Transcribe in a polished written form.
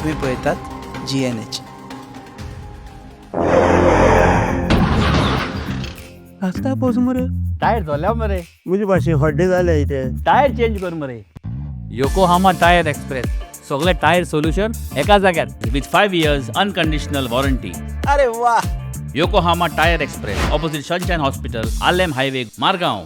तुम्ही पळयतात जीएनएच. आस्ता पोस मरे. टायर जोल्या मरे. म्हजे भाशेन हड्डे जाले इथे. टायर चेंज कर मरे. योकोहामा टायर एक्सप्रेस, सगळे टायर सोल्युशन एका जाग्यार विथ 5 इयर्स अनकंडिशनल वॉरंटी. अरे वा! Yokohama tyre express, opposite sunshine hospital, Arlem highway, Margao.